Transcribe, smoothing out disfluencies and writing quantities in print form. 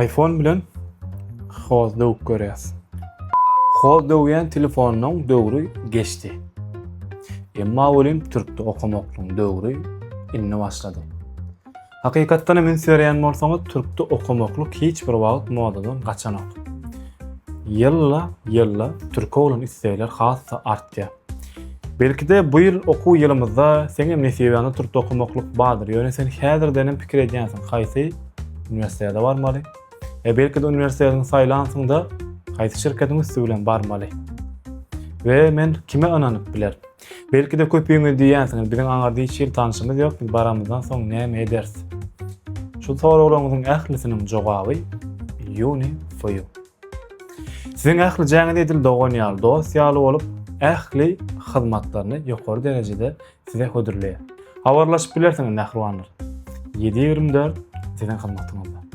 iPhone bilen hoz döwüp görýäs. Hoz döwýän telefonynyň döwri geçdi. Emma welin türkde okamaklygyň döwri indi başlady. Hakykatdan hem üns berýän bolsaňyz türkde okamaklyk hiç bir wagt modadan gaçanok. Ýylla ýylla türke bolan islegler has-da artýar. Belki-de bu ýyl okuw ýylymyzda seňem nesibäňde türkde okamaklyk bardyr. Ýöne sen häzirdenem pikir edýänsiň haýsy uniwersitete barmaly? E belki-de uniwersitetiňi saýlansyň-da haýsy şirketiň üsti bilen barmaly? We men kime ynanyp bilerin? Belki-de köpüňiz diýýänsiňiz, biziň aňarda hiç hili tanşymyz ýok, biz baramyzdan soň näme ederis? Şu soraglaryňyzyň ählisiniň jogaby Uni4U. Siziň ählijäňiz edil dogan ýaly, dost ýaly bolup, ähli hyzmatlaryny ýokary derejede size hödürleýär. Habarlaşyp bilersiňiz mähribanlar. 724 siziň hyzmatyňyzda.